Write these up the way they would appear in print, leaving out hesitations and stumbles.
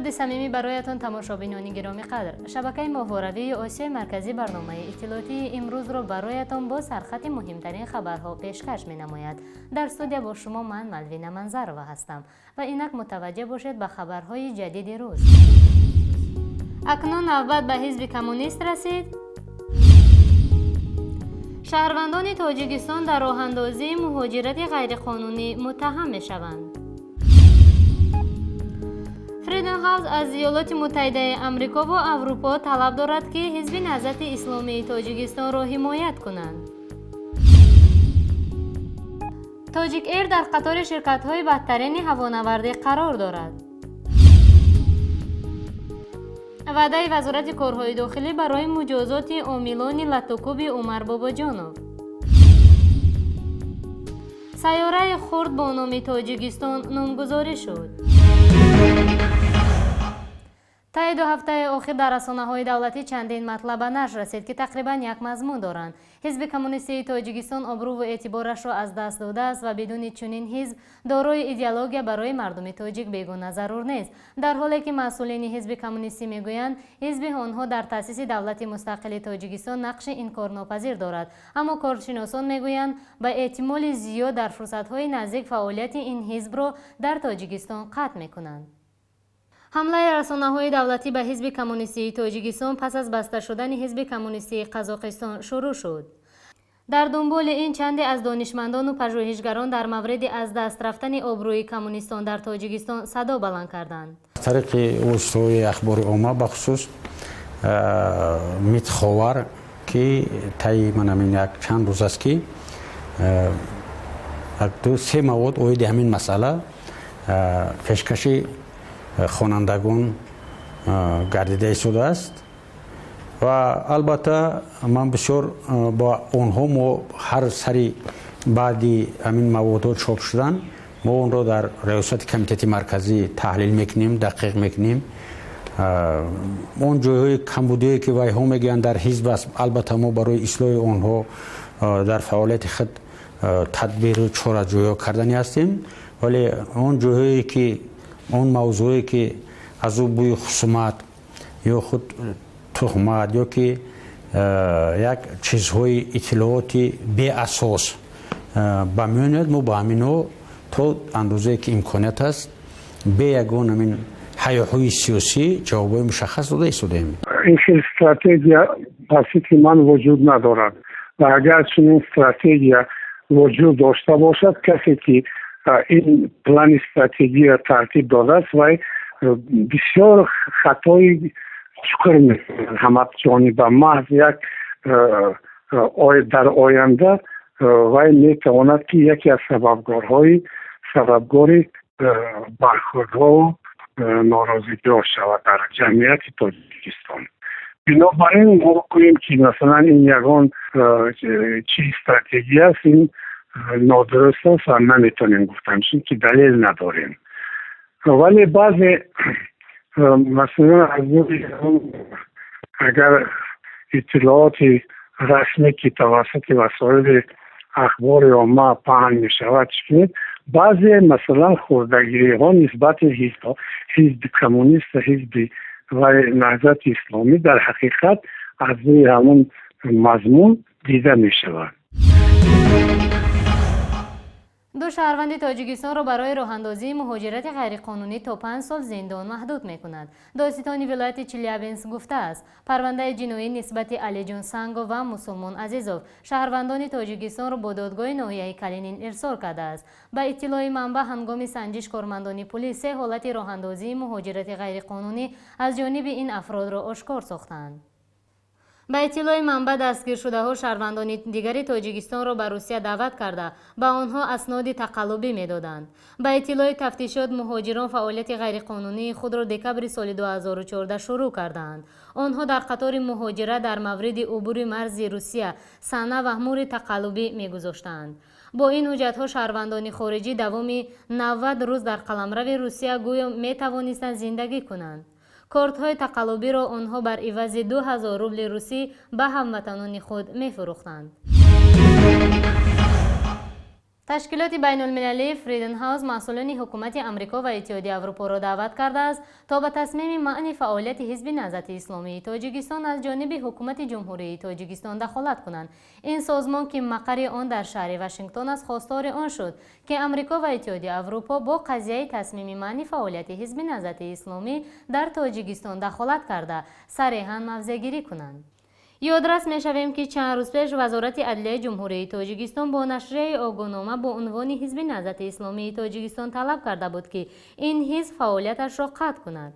Дуруди самимӣ бароятон, тамошобинони гиромӣ қадр. Шабакаи моҳворавии Осиёи Марказӣ барномаи иттилоотии имрӯзро бароятон бо сархати муҳимтарин хабарҳо пешкаш менамояд. Дар студия бо шумо ман, Малвина Манзарова, ҳастам ва инак мутаваҷҷеҳ бошед ба хабарҳои ҷадиди рӯз. Акнун навбат ба Ҳизби Коммунист расид. Шаҳрвандони Тоҷикистон дар роҳандозии муҳоҷирати ғайриқонунӣ муттаҳам мешаванд. Фридом Хаус аз Иёлоти Муттаҳидаи Амрико ва Аврупо талаб дорад, ки Ҳизби Наҳзати Исломии Тоҷикистонро ҳимоят кунанд. Тоҷик Эйр дар қатори ширкатҳои бадтарини ҳавонавардӣ қарор дорад. Ваъдаи Вазорати корҳои дохилӣ барои муҷозоти омилони латтукуби Умар Бобоҷонов. Сайёраи хурд бо номи Тоҷикистон номгузорӣ шуд. Таи 2 ҳафтаи охир дар расонаҳои давлатӣ чандин матлаб ба нашр расид, ки тақрибан як мазмун доранд. Ҳизби Коммунистии Тоҷикистон обрӯву эътиборашро аз даст додааст ва бидуни чунин ҳизб дорои идеология барои мардуми тоҷик бегона зарур нест. Дар ҳоле ки масъулини Ҳизби Коммунистӣ мегӯянд, ҳизби онҳо дар таъсиси давлати мустақили Тоҷикистон нақши инкорнопазир дорад, аммо коршиносон мегӯянд, ба эҳтимоли зиёд дар фурсатҳои наздик фаъолияти ин ҳизбро дар Тоҷикистон қатъ мекунанд. Ҳамлаи расонаҳои давлатӣ ба Ҳизби Коммунистии Тоҷикистон пас аз баста шудани Ҳизби Коммунистии Қазоқистон шурӯъ шуд. Дар дунболи ин чанде аз донишмандону пажӯҳишгарон дар мавриди аз даст рафтани обрӯи коммунистон дар Тоҷикистон садо баланд карданд. Тариқи воситаҳои ахбори омма, бахусус МИД Ховар, ки таи манамин як чанд рӯз аст, ки ду се мавод оиди ҳамин масъала пешкаши хонандагон гардида истодааст. Ва албатта ман бисёр бо онҳо, мо ҳар сари баъди ҳамин маводҳо чоп шудан, мо онро дар раёсати Комитети Марказӣ таҳлил мекунем, дақиқ мекунем. Он ҷойҳои камбудие, ки вайҳо мегӯянд, дар ҳизб аст, албатта мо барои ислоҳи онҳо дар фаъолияти худ тадбиру чораҷӯё кардани ҳастем. Вале он ҷойҳое ки, он мавзӯе ки аз ӯ бӯи хусумат ё худ туҳмат ё ки як чизҳои иттилооти беасос ба миён ояд, мо ба ҳаминҳо то андозае ки имконият аст, бе ягон ҳамин ҳаёҳои сиёсӣ, ҷавобҳои мушаххас дода истодаем. Ин хел стратегия ба фикри ман вуҷуд надорад ва агар чунин стратегия вуҷуд дошта бошад, касе ки ин плани стратегия тартиб додааст, вай бисёр хатои чуқур мекунад ҳамаҷониба. Маҳз як дар оянда вай метавонад, ки яке аз сабабгори бархӯрдҳову норозигиҳо шавад дар ҷамъияти Тоҷикистон. Бинобар ин мо гӯем, ки масалан ин ягон чи стратегия аст, ин нодуруст аст ва наметавонем гуфтан, чунки далел надорем. Вале баъзе, масалан, аз агар иттилооти расмӣ, ки тавассути васоили ахбори омма паҳн мешавад, чӣ кунед, баъзе, масалан, хурдагириҳо нисбати Ҳизби Коммунист ва Ҳизби Наҳзати Исломӣ дар ҳақиқат аз рӯи ҳамон мазмун дида мешавад. Ду шаҳрванди Тоҷикистонро барои роҳандозии муҳоҷирати ғайриқонунӣ то 5 сол зиндон маҳдуд мекунад. Додситони вилояти Челябинск гуфтааст, парвандаи ҷиноӣ нисбати Алиҷон Сангов ва Мусулмон Азизов, шаҳрвандони Тоҷикистонро, бо додгоҳи ноҳияи Калинин ирсол кардааст. Ба иттилои манбаъ, ҳангоми санҷиш кормандони пулис се ҳолати роҳандозии муҳоҷирати ғайриқонунӣ аз ҷониби ин афродро ошкор сохтанд. Ба иттилои манбаъ, дастгиршудаҳо шаҳрвандони дигари Тоҷикистонро ба Русия даъват карда, ба онҳо асноди тақаллубӣ медоданд. Ба иттилои тафтишот, муҳоҷирон фаъолияти ғайриқонунии худро декабри соли 2014 шурӯъ кардаанд. Онҳо дар қатори муҳоҷират дар мавриди убури марзи Русия сана ва муҳри тақаллубӣ мегузоштанд. Бо ин ҳуҷҷатҳо шаҳрвандони хориҷӣ давоми 90 рӯз дар қаламрави Русия гӯё метавонистанд зиндагӣ кунанд. Кортҳои тақаллубиро онҳо бар ивази 2000 рубли русӣ ба ҳамватанони худ мефурӯхтанд. Ташкилоти байнулмилалии Фридом Хаус масъулони ҳукумати Амрико ва Иттиҳоди Аврупоро даъват кардааст, то ба тасмими манъи фаъолияти Ҳизби Наҳзати Исломии Тоҷикистон аз ҷониби ҳукумати Ҷумҳурии Тоҷикистон дахолат кунанд. Ин созмон, ки мақарри он дар шаҳри Вашингтон аст, хостори он шуд, ки Амрико ва Иттиҳоди Аврупо бо қазияи тасмими манъи фаъолияти Ҳизби Наҳзати Исломӣ дар Тоҷикистон дахолат карда, сареҳан мавзеъгирӣ кунанд. Ёдрас мешавем, ки чанд рӯз пеш Вазорати адлияи Ҷумҳурии Тоҷикистон бо нашрияи огоҳнома бо унвони Ҳизби Наҳзати Исломии Тоҷикистон талаб карда буд, ки ин ҳизб фаъолияташро қатъ кунад.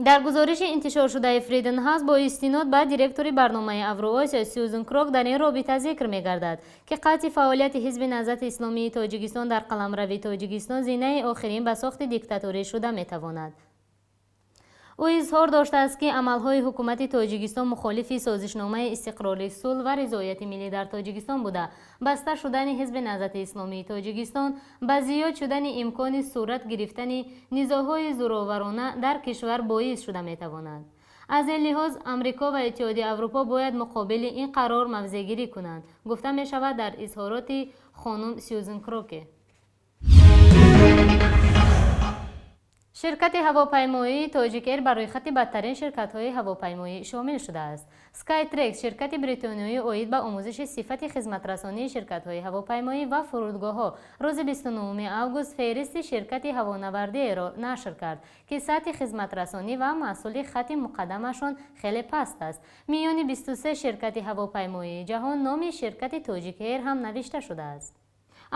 Дар гузориши интишоршудаи Фридом Хаус бо истинод ба директори барномаи Авроосиё Сюзан Крок дар ин робита зикр мегардад, ки қатъи фаъолияти Ҳизби Наҳзати Исломии Тоҷикистон дар қаламрави Тоҷикистон зинаи охирин ба сохти диктаторӣ шуда метавонад. Ӯ изҳор доштааст, ки амалҳои ҳукумати Тоҷикистон мухолифи созишномаи истиқрори сулҳ ва ризояти миллӣ дар Тоҷикистон буда, баста шудани Ҳизби Наҳзати Исломии Тоҷикистон ба зиёд шудани имкони сурат гирифтани низоъҳои зӯроварона дар кишвар боис шуда метавонад. Аз ин лиҳоз Амрико ва Иттиҳоди Аврупо бояд муқобили ин қарор мавзеъгирӣ кунанд, гуфта мешавад дар изҳороти хонум Сюзан Кроке. Ширкати ҳавопаймоии Тоҷик Эйр ба рӯйхати бадтарин ширкатҳои ҳавопаймоӣ шомил шудааст. Skytrax, ширкати бритониёӣ оид ба омӯзиши сифати хизматрасонии ширкатҳои ҳавопаймоӣ ва фурудгоҳҳо, рӯзи 29 август феҳристи ширкати ҳавонавардиеро нашр кард, ки сатҳи хизматрасонӣ ва маҳсули хати муқаддамашон хеле паст аст. Миёни 23 ширкати ҳавопаймоии ҷаҳон номи ширкати Тоҷик Эйр ҳам навишта шудааст.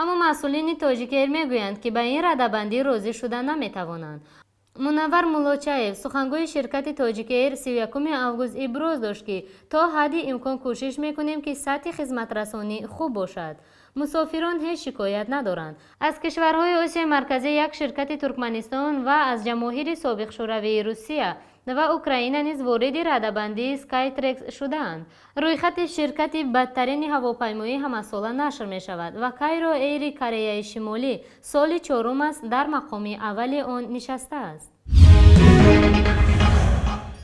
Аммо масъулини Тоҷик Эйр мегӯянд, ки ба ин радабандӣ розӣ шуда наметавонанд. Мунаввар Муллочаев, сухангӯи ширкати Тоҷик Эйр, 31 август иброз дошт, ки то ҳадди имкон кӯшиш мекунем, ки сатҳи хизматрасонӣ хуб бошад. Мусофирон ҳеҷ шикоят надоранд. Аз кишварҳои Осиёи Марказӣ як ширкати Туркманистон ва аз ҷамоҳири собиқ Шӯравии Русия ва Украина низ вориди радабандии Skytrax шудаанд. Рӯйхати ширкати бадтарини ҳавопаймоӣ ҳамасола нашр мешавад ва Кайро Эйри Кореяи Шимолӣ соли чорум аст дар мақоми аввали он нишастааст.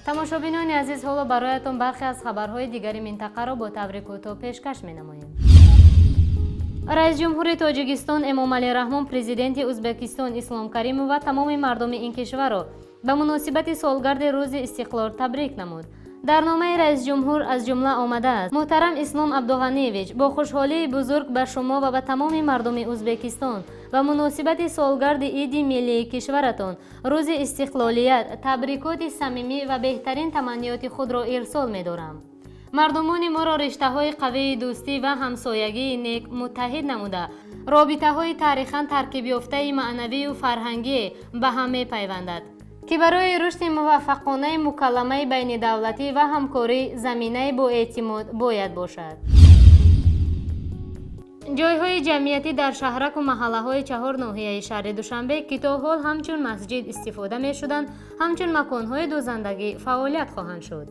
Тамошобинони азиз, ҳоло бароятон бархе аз хабарҳои дигари минтақаро бо таври кӯтоҳ пешкаш менамоем. Раисҷумҳури Тоҷикистон Эмомалӣ Раҳмон президенти Ӯзбекистон Ислом Каримов ва тамоми мардуми ин кишварро ба муносибати солгарди рӯзи истиқлол табрик намуд. Дар номаи раисҷумҳур аз ҷумла омадааст: муҳтарам Ислом Абдуғаниевич, бо хушҳолии бузург ба шумо ва ба тамоми мардуми Ӯзбекистон ба муносибати солгарди иди миллии кишваратон, рӯзи истиқлолият, табрикоти самимӣ ва беҳтарин таманниёти худро ирсол медорам. Мардумони моро риштаҳои қавии дӯстӣ ва ҳамсоягии нек муттаҳид намуда, робитаҳои таърихан таркибёфтаи маънавию фарҳангие ба ҳам мепайвандад, ки барои рушди муваффақонаи мукалламаи байнидавлатӣ ва ҳамкорӣ заминаи боэътимод бояд бошад. Ҷойҳои ҷамъиятӣ дар шаҳраку маҳаллаҳои чаҳор ноҳияи шаҳри Душанбе, ки то ҳол ҳамчун масҷид истифода мешуданд, ҳамчун маконҳои дӯзандагӣ фаъолият хоҳанд шуд.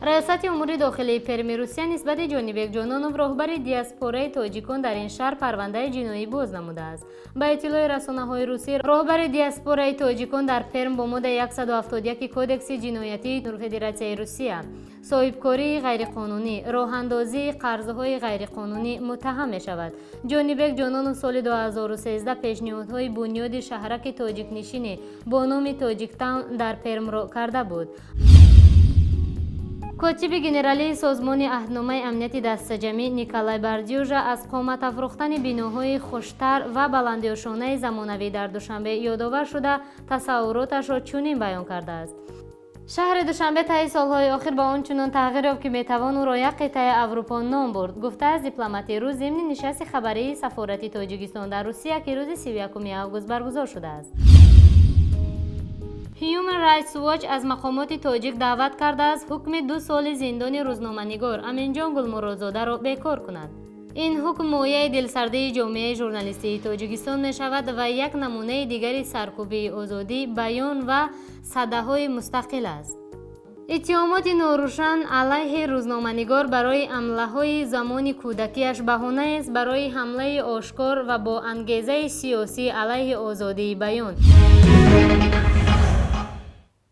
Раёсати умури дохилии Перми Русия нисбати Ҷонибек Ҷононов, роҳбари диаспораи тоҷикон дар ин шаҳр, парвандаи ҷиноӣ боз намудааст. Ба иттилои расонаҳои русӣ, роҳбари диаспораи тоҷикон дар Перм бо моддаи 171 Кодекси ҷиноятии Федератсияи Русия, соҳибкории ғайриқонунӣ, роҳандозии қарзҳои ғайриқонунӣ муттаҳам мешавад. Ҷонибек Ҷононов соли 2013 пешниҳодҳои бунёди шаҳраки тоҷикнишинӣ бо номи Тоҷиктаун дар Пермро карда буд. Котиби генералии Созмони Аҳдномаи амнияти дастаҷамӣ Николай Бардюжа аз қомат афрӯхтани биноҳои хуштар ва баландиёшонаи замонавӣ дар Душанбе ёдовар шуда, тасаввуроташро чунин баён кардааст. Шаҳри Душанбе таи солҳои охир ба он чунон тағйир ёфт, ки метавон ӯро як қитъаи Аврупо ном бурд, гуфтааст дипломати рус зимни нишасти хабарии сафорати Тоҷикистон дар Русия, ки рӯзи 31 август баргузор шудааст. Human Rights Watch аз мақомоти тоҷик даъват кардааст, ҳукми 2 соли зиндони рӯзноманигор Аминҷон Гулмуродзодаро бекор кунад. Ин ҳукм мояи дилсардии ҷомеаи журналистии Тоҷикистон мешавад ва як намунаи дигари саркӯбии озодӣ, баён ва садаҳои мустақил аст. Иттиҳомоти норӯшан алайҳи рӯзноманигор барои амлаҳои замони кӯдакиаш баҳонаест барои ҳамлаи ошкор ва бо ангезаи сиёсӣ алайҳи озодии баён.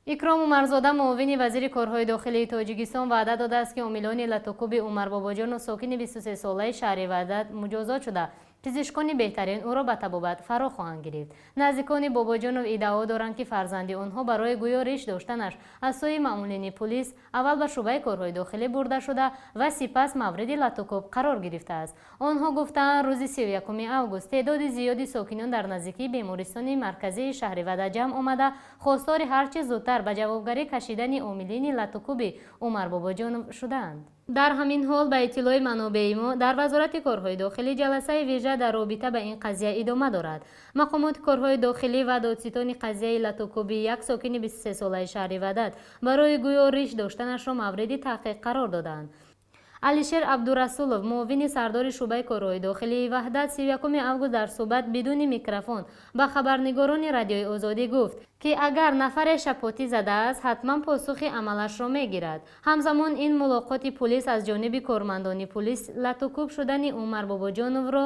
Икром Умарзода, муовини вазири корҳои дохилии Тоҷикистон, ваъда додааст, ки омилони латукӯби Умар Бобоҷонов, сокини 23-солаи шаҳри Ваҳдат, муҷозот шуда, пизишкони беҳтарин ӯро ба табобат фаро хоҳанд гирифт. Наздикони Бобоҷонов иддао доранд, ки фарзанди онҳо барои гӯё риш доштанаш аз сӯи маъмулини пулис аввал ба шӯъбаи корҳои дохилӣ бурда шуда ва сипас мавриди латукӯб қарор гирифтааст. Онҳо гуфтаанд, рӯзи 31 август теъдоди зиёди сокинон дар наздикии бемористони марказии шаҳри Ваҳдат ҷамъ омада, хостори ҳарчи зудтар ба ҷавобгарӣ кашидани омилини латукӯби Умар Бобоҷонов шудаанд. Дар ҳамин ҳол, ба иттилои манобеи мо, дар Вазорати корҳои дохилӣ ҷаласаи вижа дар робита ба ин қазия идома дорад. Мақомоти корҳои дохилӣ ва додситони қазияи латукӯби як сокини 23-солаи шаҳри Ваҳдат барои гӯё риш доштанашро мавриди таҳқиқ қарор доданд. Алишер Абдурасулов, муовини сардори шӯъбаи корҳои дохилии Ваҳдат, 31 август дар суҳбат бидуни микрофон ба хабарнигорони Радиои Озодӣ гуфт, ки агар нафаре шапотӣ задааст, ҳатман посухи амалашро мегирад. Ҳамзамон ин мулоқоти пулис аз ҷониби кормандони пулис латукӯб шудани Умар Бобоҷоновро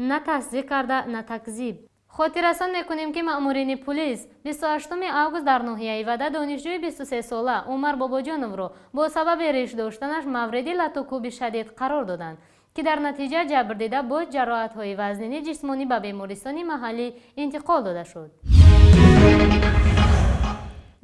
на тасдиқ карда, на такзиб. Хотиррасон мекунем, ки маъмурини пулис 28 август дар ноҳияи Ваҳдат донишҷӯи 23-сола Умар Бобоҷоновро бо сабаби риш доштанаш мавриди латукӯби шадид қарор доданд, ки дар натиҷа ҷабрдида бо ҷароҳатҳои вазнини ҷисмонӣ ба бемористони маҳаллӣ интиқол дода шуд.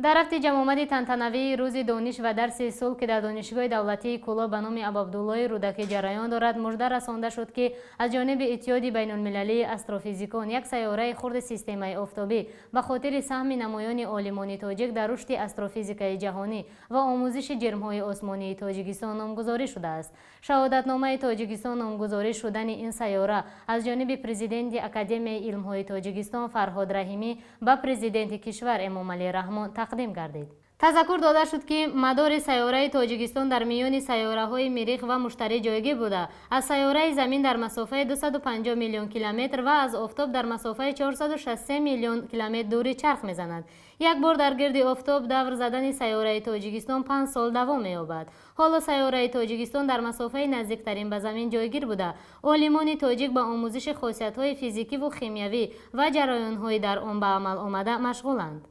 Дар рафти ҷамъомади тантанавии Рӯзи дониш ва дарси сулҳ, ки дар Донишгоҳи давлатии Кӯлоб ба номи Абуабдуллоҳи Рӯдакӣ ҷараён дорад, мужда расонда шуд, ки аз ҷониби Иттиҳоди байнулмилалии астрофизикон як сайёраи хурди системаи офтобӣ ба хотири саҳми намоёни олимони тоҷик дар рушди астрофизикаи ҷаҳонӣ ва омӯзиши ҷирмҳои осмонии Тоҷикистон номгузорӣ шудааст. Шаҳодатномаи Тоҷикистон номгузорӣ шудани ин сайёра аз ҷониби президенти Академияи илмҳои Тоҷикистон Фарҳод Раҳимӣ ба президенти кишвар Эмомалӣ Раҳмон тақдим гардид. Тазаккур дода шуд, ки мадори сайёраи Тоҷикистон дар миёни сайёраҳои Миррих ва Муштарӣ ҷойгир буда, аз сайёраи Замин дар масофаи 250 миллион километр ва аз Офтоб дар масофаи 463 миллион километр дурӣ чарх мезанад. Як бор дар гирди Офтоб давр задани сайёраи Тоҷикистон 5 сол давом меёбад. Ҳоло сайёраи Тоҷикистон дар масофаи наздиктарин ба Замин ҷойгир буда, олимони тоҷик ба омӯзиши хосиятҳои физикиву химиявӣ ва ҷараёнҳои дар он ба амал омада машғуланд.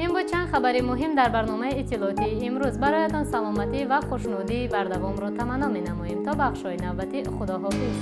Ин буд чанд хабари муҳим дар барномаи иттилоотии имрӯз. Бароятон саломатӣ ва хушнудии бардавомро таманно менамоем. То бахшҳои навбатӣ, худоҳофиз.